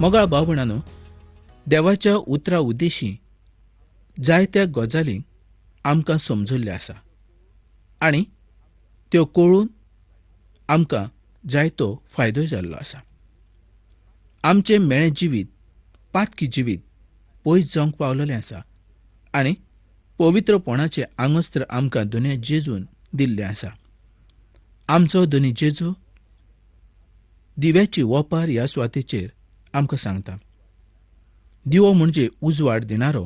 मोगाळ भाव भयणांनो, देवाच्या उतरा उद्देशी जायत्या गजालींक आमकां समजल्ल्यो आसा आनी त्यो कळून आमकां जायतो फायदोय जाल्लो आसा. आमचें मेळें जिवीत, पातकी जिवीत पयस जावंक पावलेलें आसा आनी पवित्रपणाचें आंगस्त्र आमकां धन्या जेजून दिल्लें आसा. आमचो धनी जेजू दिव्याची वपार ह्या सुवातेचेर आमकां सांगता. दिवो म्हणजे उजवाड दिणारो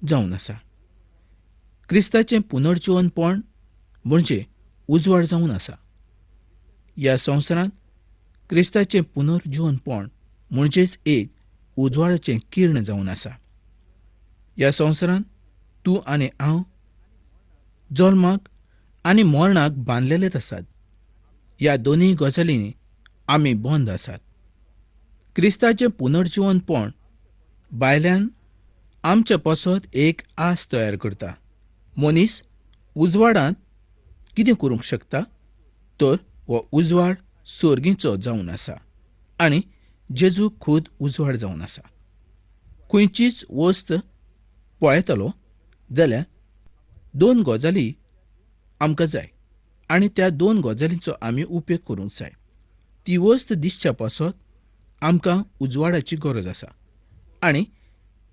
जावन आसा. क्रिस्ताचें पुनर्जिवनपण म्हणजे उजवाड जावन आसा. ह्या संवसारांत क्रिस्ताचें पुनर्जिवनपण म्हणजेच एक उजवाडाचें किर्ण जावन आसा. ह्या संवसारांत तूं आनी हांव जल्माक आनी मरणाक बांदलेलेच आसात. ह्या दोनूय गजालींनी आमी बंद आसात. क्रिस्ताचें पुनर्जिवनपण भायल्यान आमचे पासत एक आस तयार करता. मनीस उजवाडांत कितें करूंक शकता तर हो उजवाड सर्गीचो जावन आसा आनी जेजू खुद उजवाड जावन आसा. खंयचीच वस्त पळयतलो जाल्यार दोन गजाली आमकां जाय आनी त्या दोन गजालींचो आमी उपेग करूंक जाय. ती वस्त दिसच्या पासत आमकां उजवाडाची गरज आसा आनी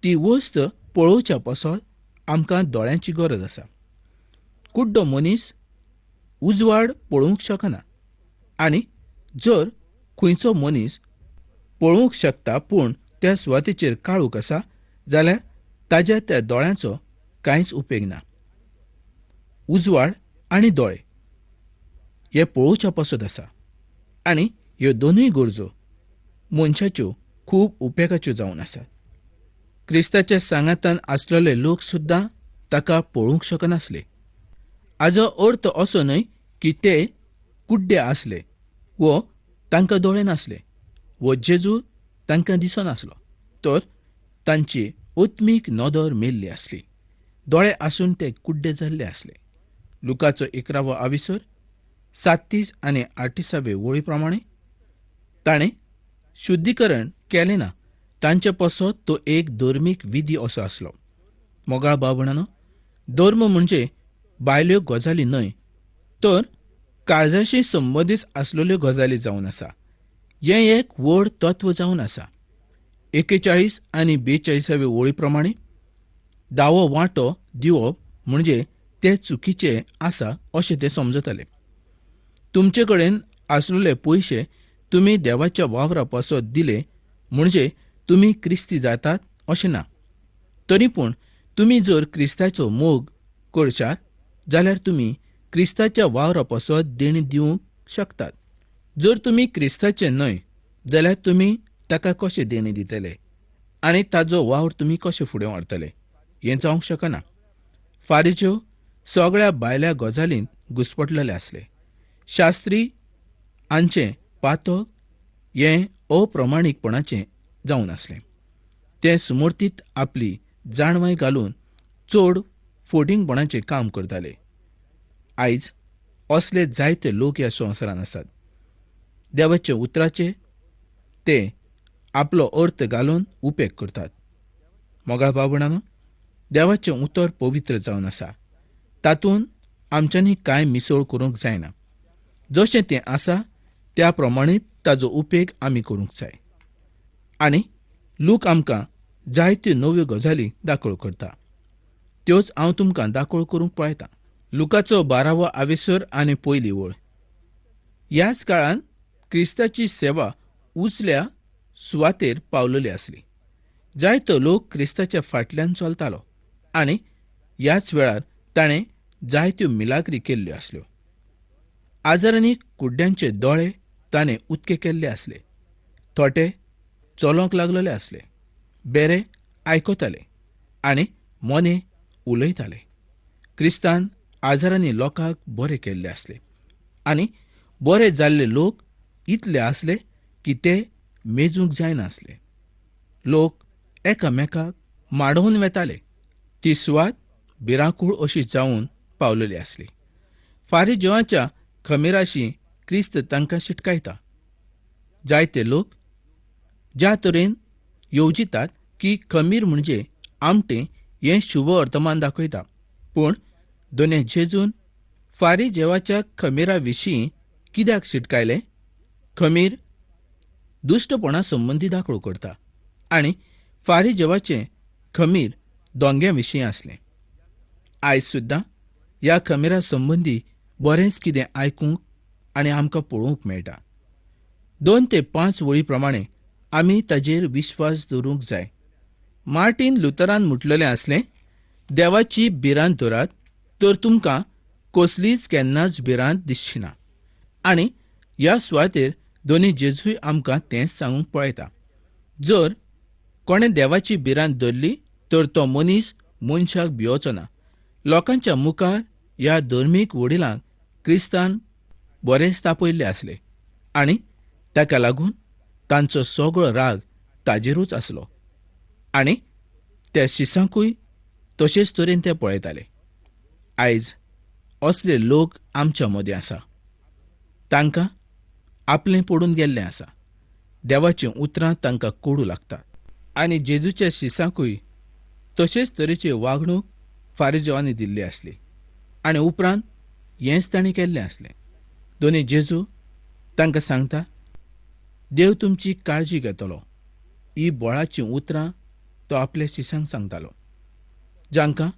ती वस्त पळोवच्या पासत आमकां दोळ्यांची गरज आसा. कुड्डो मनीस उजवाड पळोवंक शकना आनी जर खंयचो मनीस पळोवंक शकता पूण त्या सुवातेचेर काळोख आसा जाल्यार ताज्या त्या दोळ्यांचो कांयच उपेग ना. उजवाड आनी दोळे हे पळोवच्या पासत आसा आनी ह्यो दोनूय गरजो मनशाच्यो खूब उपेगाच्यो जावन आसात. क्रिस्ताच्या सांगातान आसलेले लोक सुद्दां ताका पळोवंक शकनासले. हाजो अर्थ असो न्हय की ते कुड्डे आसले वो तांकां दोळे नासले वो जेजू तांकां दिसनासलो, तर तांची आत्मीक नदर मेल्ली आसली. दोळे आसून ते कुड्डे जाल्ले आसले. लुकाचो 11वो आविसर 37 आनी 38वे वळी प्रमाणे ताणें शुद्धीकरण केलें ना तांचे पासत तो एक धर्मीक विधी असो आसलो. मोगाळ भाव भयणांनो, धर्म म्हणजे बायल्यो गजाली न्हय तर काळजाशी संबंदीत आसलेल्यो गजाली जावन आसा. हें एक व्हड तत्व जावन आसा. 41 आनी 42वे वळी प्रमाणे दावो वांटो दिवप म्हणजे ते चुकीचे आसा अशें ते समजताले. तुमचे कडेन आसलेले पयशे तुमी देवाच्या वावरा पासत दिले म्हणजे तुमी क्रिस्ती जातात अशें ना. तरी पूण तुमी जर क्रिस्ताचो मोग करशात जाल्यार तुमी क्रिस्ताच्या वावरा पासत देणी दिवंक शकतात. जर तुमी क्रिस्ताचे न्हय जाल्यार तुमी ताका कशें देणी दितले आनी ताजो वावर तुमी कशें फुडें व्हरतले हें जावंक शकना. फारिज्यो सगळ्या भायल्या गजालींत घुस्पटलेले आसले. शास्त्री हांचें पातक हें अप्रमाणीकपणाचें जावन आसलें. ते सुमर्तीत आपली जाणवाय घालून चड फोटिंगपणाचें काम करताले. आयज असले जायते लोक ह्या संवसारांत आसात. देवाच्या उतराचे ते आपलो अर्थ घालून उपेग करतात. मोगाळ भाव भयणांनो, देवाचें उतर पवित्र जावन आसा. तातूंत आमच्यांनी कांय मिसळ करूंक जायना. जशें तें आसा त्या प्रमाणे ताजो उपेग आमी करूंक जाय. आनी लूक आमकां जायत्यो नव्यो गजाली दाखल करता, त्योच हांव तुमकां दाखल करूंक पळयतां. लुकाचो 12वो आवेसर आनी पयली वळ. ह्याच काळांत क्रिस्ताची सेवा उजल्या सुवातेर पावलेली आसली. जायतो लोक क्रिस्ताच्या फाटल्यान चलतालो आनी ह्याच वेळार ताणें जायत्यो मिलाग्री केल्ल्यो आसल्यो. आजारांनी कुड्ड्यांचे दोळे ताणें उत्के केल्ले आसले. थोटे चलोंक लागलेले आसले, बेरे आयकताले आनी मोने उलयताले. क्रिस्तान आजारांनी लोकांक बरे केल्ले आसले आनी बरे जाल्ले लोक इतले आसले की ते मेजूंक जायनासले. लोक एकामेकाक माडोवन वेताले. ती सुवात भिरांकूळ अशी जावन पावलेली आसली. फारिजेवाच्या खमेराशी क्रिस्त तांकां शिटकायता. जायते लोक ज्या तरेन येवजितात की खमीर म्हणजे आमटें हें शुभ वर्तमान दाखयता. पूण दोने जेजून फारिजेवाच्या खमीरा विशीं कित्याक शिटकायलें? खमीर दुश्टपणा संबंदी दाखलो करता आनी फारिजेवाचें खमीर दोंग्या विशीं आसलें. आयज सुद्दां ह्या खमीरा संबंदी बरेंच कितें आयकूंक आनी आमकां पळोवंक मेळटा. 2 ते 5 वळी प्रमाणे आमी ताजेर विश्वास दवरूंक जाय. मार्टीन लुथरान म्हटलेलें आसलें, देवाची भिरांत धरात तर तुमकां कसलीच केन्नाच भिरांत दिसची ना. आनी ह्या सुवातेर दोनी जेजूय आमकां तेंच सांगूंक पळयता. जर कोणें देवाची भिरांत धरली तर तो मनीस मनशाक भियोचो ना. लोकांच्या मुखार ह्या धर्मीक वडिलांक क्रिस्तान बरेंच तापयल्ले आसले आनी ताका लागून तांचो सगळो राग ताजेरूच आसलो आनी त्या शिसांकूय तशेच तरेन ते पळयताले. आयज असले लोक आमच्या मदें आसा. तांकां आपलें पडून गेल्लें आसा. देवाचीं उतरां तांकां कोडू लागतात आनी जेजूच्या शिसांकूय तशेच तरेची वागणूक फारिजेवांनी दिल्ली आसली आनी उपरांत हेंच तांणी केल्लें आसलें. दोनी जेजू तांकां सांगता, देव तुमची काळजी घेतलो. ही बोळाचीं उतरां तो आपल्या शिसांक सांगतालो. जांकां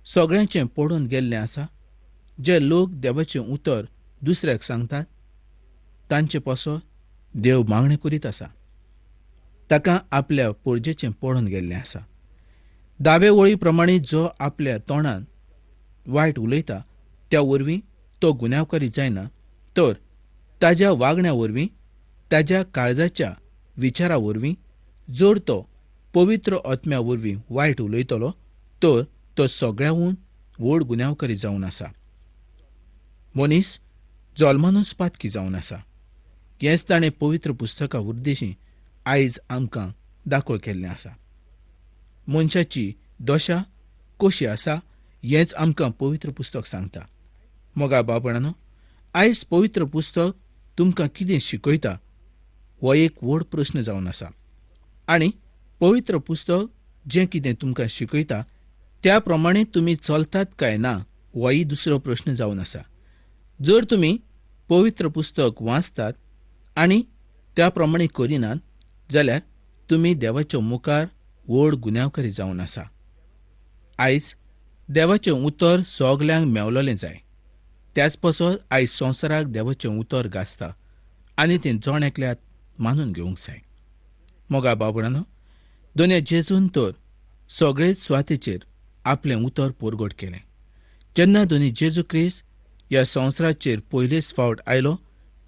सगळ्यांचें पडून गेल्लें आसा, जे लोक देवाचें उतर दुसऱ्याक सांगतात तांचे पासो देव मागणें करीत आसा. ताका आपल्या पोरजेचें पडून गेल्लें आसा. दावे वळी प्रमाणे जो आपल्या तोंडान वायट उलयता त्या वरवीं तो गुन्यांवकारी जायना, तर ताज्या वागण्या वरवीं, ताज्या काळजाच्या विचारा वरवीं जर तो पवित्र आत्म्या वरवीं वायट उलयतलो तर तो सगळ्याहून व्हड गुन्यांवकारी जावन आसा. मनीस जल्मानूच पातकी जावन आसा. हेंच ताणें पवित्र पुस्तका उद्देशी आयज आमकां दाखल केल्लें आसा. मनशाची दशा कशी आसा हेंच आमकां पवित्र पुस्तक सांगता. मोगा बाबणानो, आयज पवित्र पुस्तक तुमकां कितें शिकयता हो एक व्हड प्रस्न जावन आसा. आनी पवित्र पुस्तक जें कितें तुमकां शिकयता त्या प्रमाणे तुमी चलतात काय ना होय दुसरो प्रस्न जावन आसा. जर तुमी पवित्र पुस्तक वाचतात आनी त्या प्रमाणे करिनात जाल्यार तुमी देवाच्या मुखार व्हड गुन्यांवकारी जावन आसा. आयज देवाचें उतर सगल्यांक मेवलोलें जाय. त्याच पासत आयज संवसाराक देवाचें उतर गाजता आनी तें जण एकल्याक मानून घेवंक जाय. मोगा बाबडानो, दोनया जेजून तर सगळेच सुवातेचेर आपलें उतर परगट केलें. जेन्ना दोनी जेजू क्रिस्त ह्या संवसाराचेर पयलेच फावट आयलो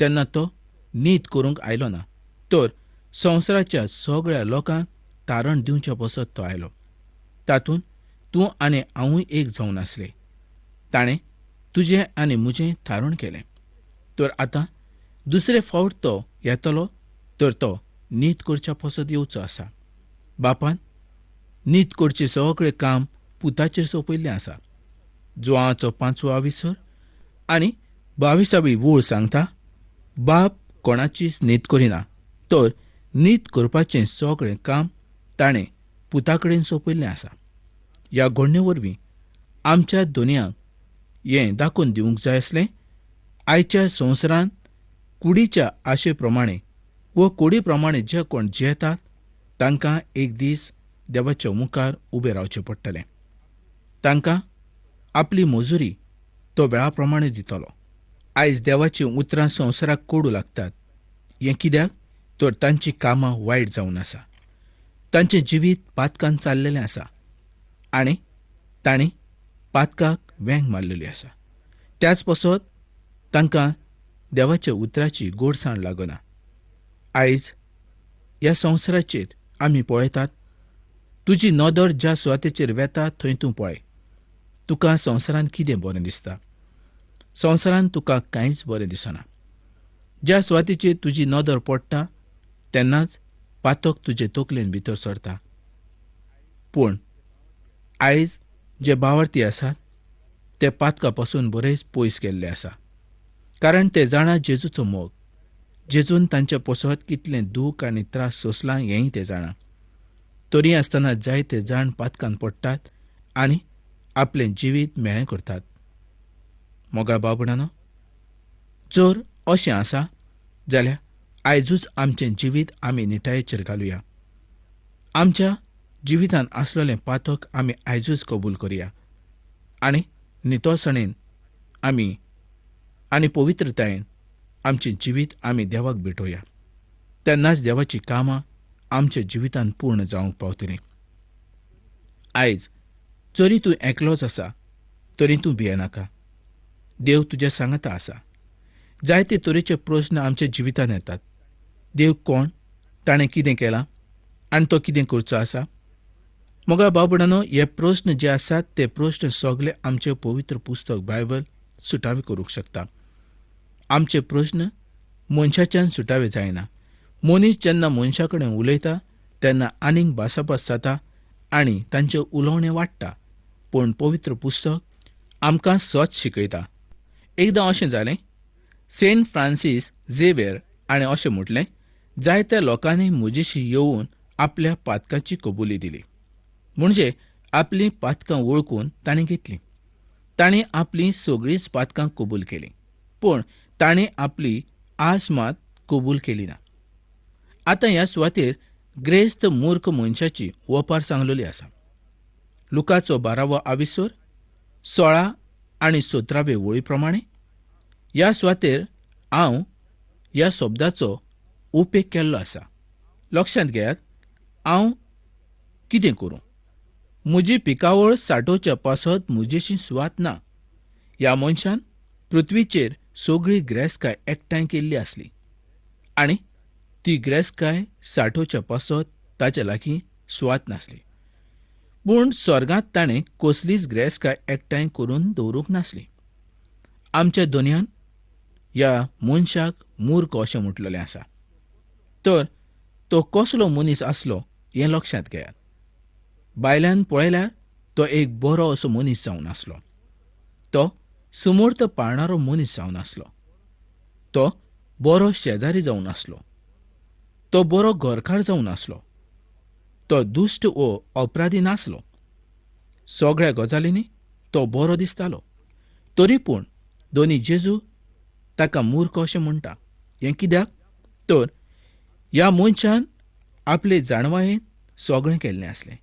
तेन्ना तो नीत करूंक आयलो ना, तर संवसाराच्या सगळ्या लोकांक तारण दिवच्या पासत तो आयलो. तातूंत तूं आनी हांवूय एक जावन आसले. ताणें तुजें आनी म्हजें थारण केलें. तर आतां दुसरे फावट तो येतलो तर तो नीत करच्या पासत येवचो आसा. बापान नीत करचें सगळें काम पुताचेर सोंपयल्लें आसा. जुवांचो 5वो आविसर आनी 22वी वळ सांगता, बाप कोणाचीच नीत करिना तर नीत करपाचें सगळें काम ताणें पुता कडेन सोंपयल्लें आसा. ह्या घडणे वरवीं आमच्या दोनयांक हें दाखोवन दिवंक जाय आसलें, आयच्या संवसारांत कुडीच्या आशे प्रमाणे व कुडी प्रमाणे जे कोण जियेतात तांकां एक दीस देवाच्या मुखार उबें रावचें पडटलें. तांकां आपली मजुरी तो वेळा प्रमाणे दितलो. आयज देवाचीं उतरां संवसाराक कोडू लागतात. हें कित्याक तर तांचीं कामां वायट जावन आसा. तांचें जिवीत पातकान चाललेलें आसा आनी तांणी पातकाक वेंग मारलेली आसा. त्याच पासत तांकां देवाच्या उतराची गोडसाण लागना. आयज ह्या संवसाराचेर आमी पळयतात, तुजी नदर ज्या सुवातेचेर वेता थंय तूं पळय. तुका संवसारांत कितें बरें दिसता? संवसारांत तुका कांयच बरें दिसना. ज्या सुवातेचेर तुजी नदर पडटा तेन्नाच पातक तुजे तकलेन भितर सरता. पूण आयज जे बावर्थी आसात ते पातका पासून बरेच पयस गेल्ले आसा, कारण ते जाणा जेजूचो मोग. जेजून तांच्या पसत कितलें दूख आनी त्रास सोंसलां हेंय ते जाणा. तरी आसतना जायते जाण पातकान पडटात आनी आपलें जिवीत म्हेळें करतात. मोगाळ भाव-भयणांनो, जर अशें आसा जाल्यार आयजूच आमचें जिवीत आमी निटायेचेर घालुया. आमच्या जिवितांत आसलेलें पातक आमी आयजूच कबूल करुया आनी नितळसाणेन आमी आनी पवित्रतायेन आमचें जिवीत आमी देवाक भेटोवया. तेन्नाच देवाचीं कामां आमच्या जिवितांत पूर्ण जावंक पावतलीं. आयज जरी तूं एकलोच आसा तरी तूं भियेनाका. देव तुज्या सांगाता आसा. जायते तरेचे प्रस्न आमच्या जिवितांत येतात. देव कोण, ताणें कितें केलां आनी तो कितें करचो आसा? मोगाळ भाव-भयणांनो, हे प्रस्न जे आसात ते प्रस्न सगळे आमचें पवित्र पुस्तक बायबल सुटावे करूंक शकता. आमचे प्रस्न मनशाच्यान सुटावे जायना. मनीस जेन्ना मनशा कडेन उलयता तेन्ना आनीक भासाभास जाता आनी तांचें उलोवणें वाडटा. पूण पवित्र पुस्तक आमकां सत शिकयता. एकदां अशें जालें, सेंट फ्रांसीस झेवियर हाणें अशें म्हटलें, जायत्या लोकांनी म्हजेशी येवन आपल्या पातकाची कबुली दिली. म्हणजे आपलीं पातकां वळखून तांणी घेतलीं. तांणी आपलीं सगळींच पातकां कबूल केलीं, पूण तांणी आपली आस मात कबूल केली ना. आतां ह्या सुवातेर ग्रेस्त मूर्ख मनशाची ओपार सांगलेली आसा. लुकाचो 12वो आविसर 16 आनी 17वे वळी प्रमाणे ह्या सुवातेर हांव ह्या शब्दाचो उपेग केल्लो आसा. लक्षांत घेयात, हांव कितें करूं? म्हजी पिकावळ साठोवच्या पासत म्हजेशी सुवात ना. ह्या मनशान पृथ्वीचेर सगळी ग्रेसकाय एकठांय केल्ली आसली आनी ती ग्रेसकाय साठोवच्या पासत ताच्या लागीं सुवात नासली. पूण स्वर्गांत ताणें कसलीच ग्रेसकाय एकठांय करून दवरूंक नासली. आमच्या दोनयान ह्या मनशाक मूर्ख अशें म्हटलेलें आसा. तर तो कसलो मनीस आसलो हें लक्षांत घेयात. बायल्यान पळयल्यार तो एक बरो असो मनीस जावन आसलो. तो सुमूर्त पाळणारो मनीस जावन आसलो. तो बरो शेजारी जावन आसलो. तो बरो घरकार जावन आसलो. तो दुश्ट वो अपराधी नासलो. सगळ्या गजालींनी तो बरो दिसतालो. तरी पूण दोनी जेजू ताका मूर्ख अशें म्हणटा. हें कित्याक? तर ह्या मनशान आपले जाणवायेन सगळें केल्लें आसलें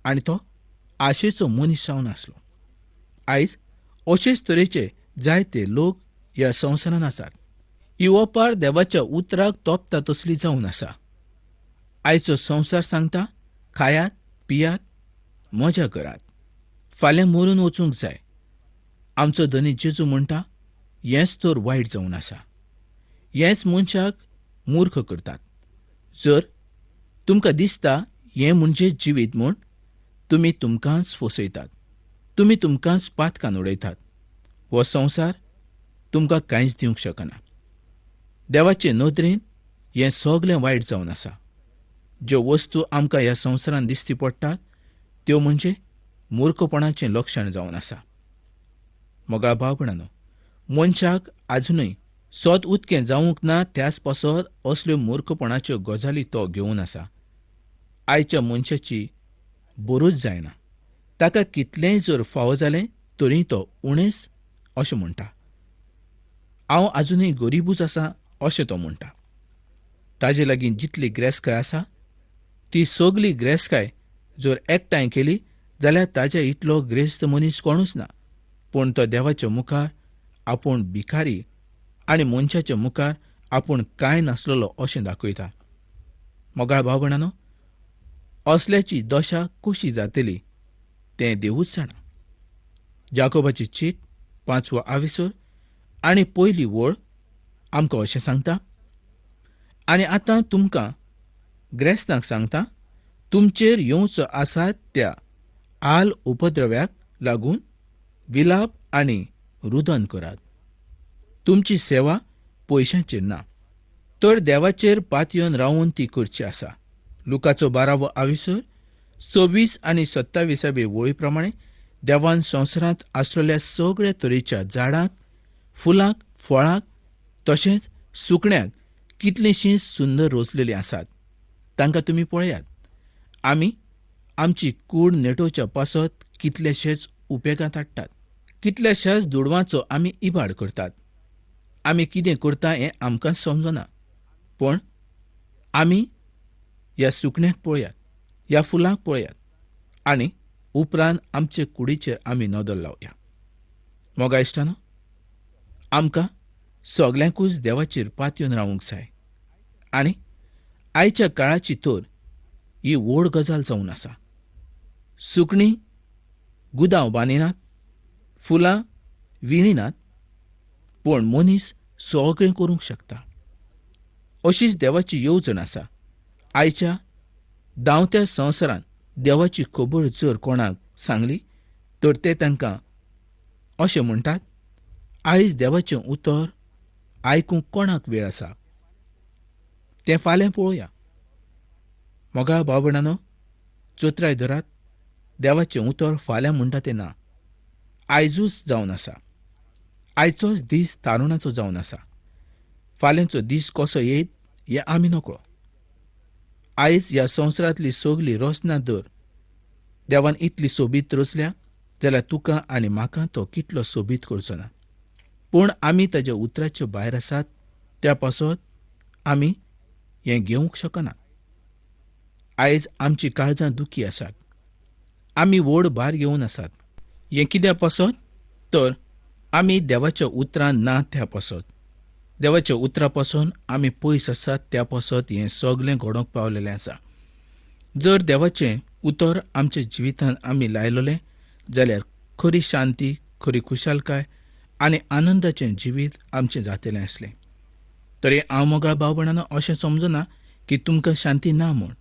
आनी तो आशेचो मनीस जावन आसलो. आयज अशेच तरेचे जायते लोक ह्या संवसारांत आसात. ही ओपार देवाच्या उतराक तोपता तसली जावन आसा. आयचो संवसार सांगता, खायात पियात मजा करात, फाल्यां मरून वचूंक जाय. आमचो धनी जेजू म्हणटा, हेंच तर वायट जावन आसा. हेंच मनशाक मूर्ख करतात. जर तुमकां दिसता हें म्हणजे जिवीत म्हूण, तुमी तुमकांच फसयतात. तुमी तुमकांच पातकान उडयतात. हो संवसार तुमकां कांयच दिवंक शकना. देवाचे नदरेन हें सगळें वायट जावन आसा. ज्यो वस्तू आमकां ह्या संवसारांत दिसती पडटात त्यो म्हणजे मूर्खपणाचें लक्षण जावन आसा. मोगाळ भाव-भयणांनो, मनशाक आजुनूय सत उदकें जावंक ना त्याच पासत असल्यो मूर्खपणाच्यो गजाली तो घेवन आसा. आयच्या मनशाची बरोच जायना. ताका कितलेंय जर फावो जालें तरी तो उणेच अशें म्हणटा. हांव आजुनूय गरीबूच आसा अशें तो म्हणटा. ताजे लागीं जितली ग्रेसकाय आसा ती सगली ग्रेसकाय जर एकठांय केली जाल्यार ताज्या इतलो ग्रेस्त मनीस कोणूच ना. पूण तो देवाच्या मुखार आपूण भिकारी आनी मनशाच्या मुखार आपूण कांय नासलेलो अशें दाखयता. मोगाळ भाव-भयणांनो, असल्याची दशा कशी जातली तें देवूच जाणा. जाकोबाची चीट 5वो आविसर आनी पयली वळ आमकां अशें सांगता, आनी आतां तुमकां ग्रेस्तांक सांगता, तुमचेर येवचो आसा त्या आल उपद्रव्याक लागून विलाप आनी रुदन करात. तुमची सेवा पयशांचेर ना, तर देवाचेर पातयेवन रावून ती करची आसा. लुकाचो 12वो आविसर 26 आनी 27वे वळी प्रमाणे देवान संवसारांत आसलेल्या सगळ्या तरेच्या झाडांक, फुलांक, फळांक तशेंच सुकण्यांक कितलींशीं सुंदर रचलेलीं आसात, तांकां तुमी पळयात. आमी आमची कूड नेटोवच्या पासत कितलेशेच उपेगांत हाडटात, कितल्याशाच दुडवांचो आमी इबाड करतात. आमी कितें करता हें आमकां समजना, पूण आमी ह्या सुकण्याक पळयात, ह्या फुलांक पळयात आनी उपरांत आमचे कुडीचेर आमी नदर लावया. मोगा इश्टानो, आमकां सगल्यांकूच देवाचेर पातयेवन रावूंक जाय आनी आयच्या काळाची तर ही व्हड गजाल जावन आसा. सुकणीं गुदांव बांदिनात, फुलां विणिनात, पूण मनीस सगळें करूंक शकता. अशीच देवाची येवजण आसा. आयच्या धांवत्या संवसारांत देवाची खबर जर कोणाक सांगली तर ते तांकां अशें म्हणटात, आयज देवाचें उतर आयकूंक कोणाक वेळ आसा, तें फाल्यां पळोवया. मोगाळ भाव भयणांनो, चत्राय धरात, देवाचें उतर फाल्यां म्हणटा तें ना, आयजूच जावन आसा. आयचोच दीस तारुणाचो जावन आसा. फाल्यांचो दीस कसो येयत हें आमी नकळो. आयज ह्या संवसारांतली सगली रचना दर देवान इतली सोबीत रचल्या जाल्यार तुका आनी म्हाका तो कितलो सोबीत करचो ना. पूण आमी ताज्या उतराचे भायर आसात, त्या पासत आमी हें घेवंक शकनात. आयज आमची काळजां दुखी आसात, आमी व्हड भार घेवन आसात. हें कित्या पासत तर आमी देवाच्या उतरान ना त्या पासत, देवाच्या उतरा पासून आमी पयस आसात, त्या पासत हें सगलें घडोवंक पावलेलें आसा. जर देवाचें उतर आमच्या जिवितांत आमी लायलेलें जाल्यार खरी शांती, खरी खुशालकाय आनी आनंदाचें जिवीत आमचें जातलें आसलें. तरी हांव मोगाळ भाव भयणांनो अशें समजना की तुमकां शांती ना म्हूण,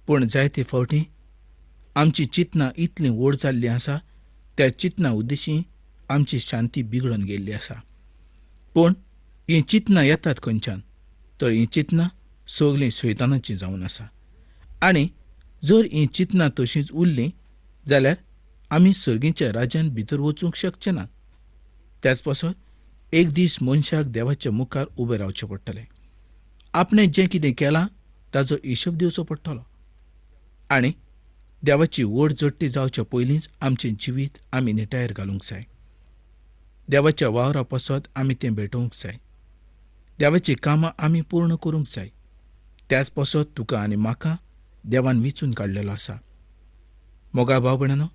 पूण जायते फावटी आमची चिंतनां इतलीं व्हड जाल्लीं आसा, त्या चिंतना उद्देशी आमची शांती बिगडून गेल्ली आसा. पूण हीं चिंतनां येतात खंयच्यान तर हीं चिंतनां सगलीं सैतानाचीं जावन आसा. आनी जर हीं चिंतनां तशींच उरलीं जाल्यार आमी सर्गीच्या राज्यांत भितर वचूंक शकचे ना. त्याच पासत एक दीस मनशाक देवाच्या मुखार उबें रावचें पडटलें. आपणें जें कितें केलां ताजो हिशोब दिवचो पडटलो आनी देवाची व्हड जडटी जावच्या पयलींच आमचें जिवीत आमी निटायेर घालूंक जाय. देवाच्या वावरा पासत आमी तें भेटोवंक जाय. देवाचीं कामां आमी पूर्ण करूंक जाय. त्याच पासत तुका आनी म्हाका देवान विंचून काडलेलो आसा. मोगा भाव भयणांनो,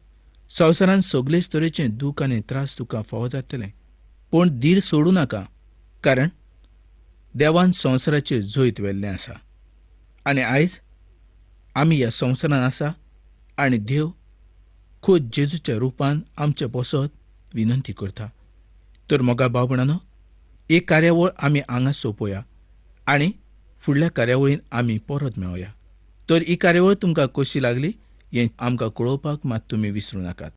संवसारांत सगलेच तरेचें दूख आनी त्रास तुका फावो जातलें, पूण धीर सोडूं नाका, कारण देवान संवसाराचेर जैत व्हेल्लें आसा. आनी आयज आमी ह्या संवसारांत आसा आनी देव खुद जेजूच्या रुपान आमचे पासत विनंती करता. तर मोगा भाव भयणांनो, एक कार्यावळ आमी हांगा सोंपोवया आनी फुडल्या कार्यावळीन आमी परत मेळोया. तर ही कार्यावळ तुमकां कशी लागली हें आमकां कळोवपाक मात तुमी विसरूं नाकात.